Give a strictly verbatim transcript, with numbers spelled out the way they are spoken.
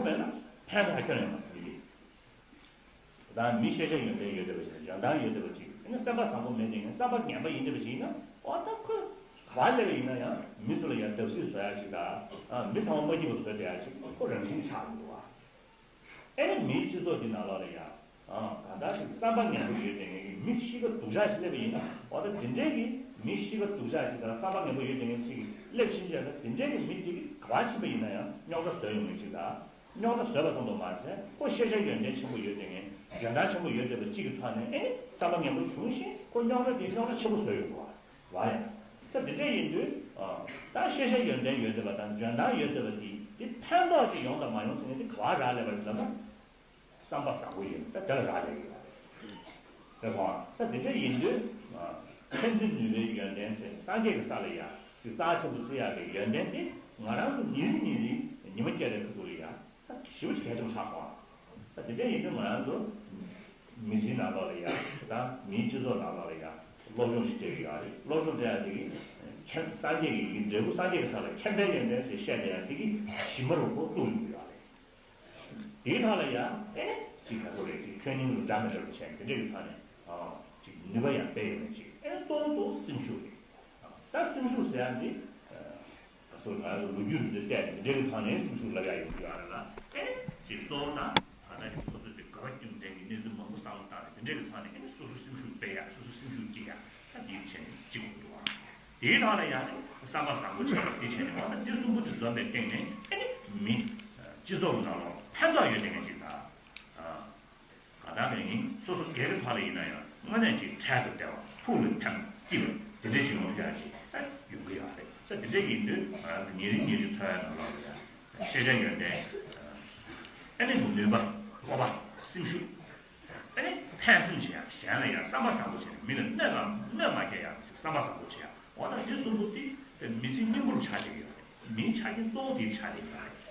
མེད་ན་ཕན་ཐོགས་ཁྱོན་ནས་མ་ཐོན་གྱི། ད་མི་ཤེས་བྱ་ཡོན་ཏན་ཡོད་བསྡད་པ་ཅིག་དང་ཡོན་ཏན་ཡོད་བསྡད་པ་ཅིག་ཨ་ནི་བསམ་པ་བཟང་པོ་མེད་དེ་ངས་བསམ་པ་ངན་པ་ཡིན་བསྡད་པ་ཅིག་ཡིན་ན་འོ་ད་ཁོས་ག་པར་སླེབས་པ་ཡིན་ན་ཡང་མི་ཚོ་ལ་ཡང་བརྡབ་གསིག་བཟོ་ཡ་ཅིག་དང་མི་ཚང་མ་མ་སྐྱིད་པ་བཟོ་བསྡད་ཡ་ཅིག་ཁོ་རང་བཞིན་ཆགས་འདུག་བ། ཨེ་ནི་མིའི་སྤྱི་ཚོགས་འདི་ནང་ལོགས་ལ་ཡང་གང་ལྟར་ཅིག་བསམ་པ་ངན་པ་ཡོད་བསྡད་མཁན་གྱི་མི་གཤིས་ཀ་སྡུག་ཅག་ཅིག་སླེབས་པ་ཡིན་ན་འོ་ད་དེ་འདྲའི་གི་མི་གཤིས་ཀ་སྡུག་ཅག་ཅིག་དང་བསམ་པ་ངན་པ་ཡོད་བསྡད་མཁན་ཅིག་གི་སླེབས་ཕྱིན་ཆད་ད་དེ་འདྲའི་གི་མི་དེ་གི་ག་པར་ཕྱིན་པ་ཡིན་ན་ཡང་རྙོག་དྲ་བཟོ་ཡོང་མཁན་ཅིག་དང་། རྙོག་དྲ་བཟོས་པ་ཙམ་དུ་མ་ཟད་ཁོ་ཤེས་བྱ་ཡོན་ཏན་ཆེན་པོ་ཡོད་བསྡད་མཁན་འཇོན་ཐང་ཆེན་པོ་ཡོད་བསྡད་པ་གཅིག་གི་ཐོག་ནས་ཨེ་ནི་བསམ་པ་ངན་པ་བྱུང་ཞིང་ཁོ་རྙོག་དྲ་དེ་རྙོག་དྲ་ཆེན་པོ་བཟོས་ཡོང་གི་བ་ལ་ཡང་ད་དེ་འདྲ་ཡིན་དུས་ད་ཤེས་བྱ་ཡོན་ཏན་ཡོད་བསྡད་པ་དང་འཇོན་ཐང་ཡོད་བསྡད་པ་དེ་དེ་ཕན་ཐོགས་ཅིག་ཡོང་དང་མ་ཡོང་ཟེར་ནས་དེ་ག་བ་རག་ལས་པ་རེད་ལབ་ན། བསམ་པ་བཟང་པོ་ཡོད་ད་དེ་ལ་རག་ལས་ཡོད་རེད། དེ་སོང་ད་དེ་འདྲ་ཡིན་དུས་མཁྱེན་བརྩེ་ནུས་པའི་ཡོན་ཏན་ཟེར་སངས་རྒྱས་ཀྱི་ས་ལ་ཡ་དེ་རྩ་ཆེན་པོ་བརྩི་ཡག་གི་ཡོན་ཏན་དེ་ང་རང་ཚོ་ཉིན་རེ་ཉིན་རེ་ཉི་མ་སྐྱེལ་རེ་ཁུ་ཐུག་ལ་ཡ་ད་ཞེ་པོ་ཅིག་གལ་ཆེན་པོ་ཆགས་སོང་། ད་དེ་འདྲ་ཡིན་དུས་ང་རང་ཚོ་མི་ཚེའི་ནང་ལོགས་ལ་ཡ་ད་མིའི་སྤྱི་ཚོགས་ནང་ལོགས་ལ་ཡ་སློབ་སྦྱོང་ཞིག་སྤྲད་ཀྱི་ཡོད་རེད། སློབ་སྦྱོང་སྤྲད་ཡག་དེ་གི་མཁྱེན་སངས་རྒྱས་ཀྱི་འབྲས་བུ་སངས་རྒྱས་ཀྱི་ས་ལ་མཁྱེན་པའི་ཡོན་ཏན་ཟེར་བཤད་བསྡད་ཡག་དེ་གི་གཞི་མ་རུ་ཁོ་བཏུགས་ཡོང་གི་ཡོད་རེད། དེའི་ཐོག་ལ་ཡང་ཨེ་ནི་ཅིག་ག་ཚོད་རེད་ཅིག་ཆོས་ཉིད་ལུགས་འདྲ་མི་འདྲ་བ་བྱས་དེ་འདྲ་གི་ཐོག་ནས་ཨ་ཅིག་ནུས་པ་ཡང་སྤེལ་ཡོད་ན་ཅིག་ཨེ་ནི་གཙོ་བོ་གཙོ་བོ་སེམས་ཤུགས་རེད། ད་སེམས་ཤུགས་ཟེར་ཡག་འདི་ག་ཚོད་ང་ཚོ་ལོ་རྒྱུས་འདི་བལྟས་དེ་འདྲ་གི་ཐོག་ནས་སེམས་ཤུགས་ལབ་ཡག་ཡོང་གི་ཡོད་རེད་ལ་ཨེ་ནི་ཅིག་གཙོ་བོ་ད་ག་ད་ཅིག་སོ་སོ་དེ་དགའ་བ་སྐྱོན་ཅན་གྱི་གནས་ཚུལ་མང་པོ་བསམ་བློ་བཏང་ནས་དེ་འདྲ་གི་ཐོག་ནས་ཨེ་ནི་སོ་སོ་སེམས་ཤུགས་སྤེལ་ཡག་སོ་སོ་སེམས་ཤུགས་སྐྱེ་ཡག་ད་འདི་བྱས་ནས་ཅིག་འདུག་ཨ། དེའི་ཐོག་ལ་ཡང་ནི་བསམ་པ་བཟང་པོ་བྱས་པ་འདི་བྱས་ནས་འོ་ན་འདི་གསུམ་པོ་དེ་འཛོམས་པའི་སྟེང་ནས་ཨེ་ནི་མི་སྤྱི་ཚོགས་ནང་ལ་ཕན་ཐོགས་ཡོད་བསྡད་མཁན་ཅིག་དང་། གང་ལྟར་ཡིན་སོ་སོ་སྒེར་གྱི་ཐོག་ལ་ཡིན་ན་ཡང་དངོས་གནས་ཅིག་འཕྲལ་དུ་བདེ་བ་ཕུགས་ལ་ཕན་སྐྱིད་པ་དེ་འདྲ་ཞིག་ཡོང་ཐུབ་ཡག་ཅིག་ཡོང་གི་ཡོད་རེད། ས་དེ་འདྲ་ཡིན་དུས་ང་རང་ཚོ་ཉིན་རེ་ཉིན་རེ་འཚོ་བའི་ནང་ལོགས་ལ་ཡང་ཤེས་བྱ་ཡོན་ཏན་ཨེ་ནི་ནུས་པ་སྤོབས་པ་སེམས་ཤུགས། ཨ་ནི་ཕན་སེམས་བྱེད་ཡག་གཞན་ལ་ཡང་བསམ་པ་བཟང་པོ་བྱེད་ཡག་མི་ལ་གནོད་པ་གནོད་མ་སྐྱེལ་ཡག་བསམ་པ་བཟང་པོ་བྱེད་ཡག་འོ་ན་འདི་གསུམ་པོ་འདི་མི་ཚེའི་སྙིང་པོ་རུ་ཆགས་བསྡད་ཡོད་རེད། མིའི་ཆ་རྐྱེན་གཙོ་བོ་དེ་ཆགས་བསྡད་ཡོད་རེད།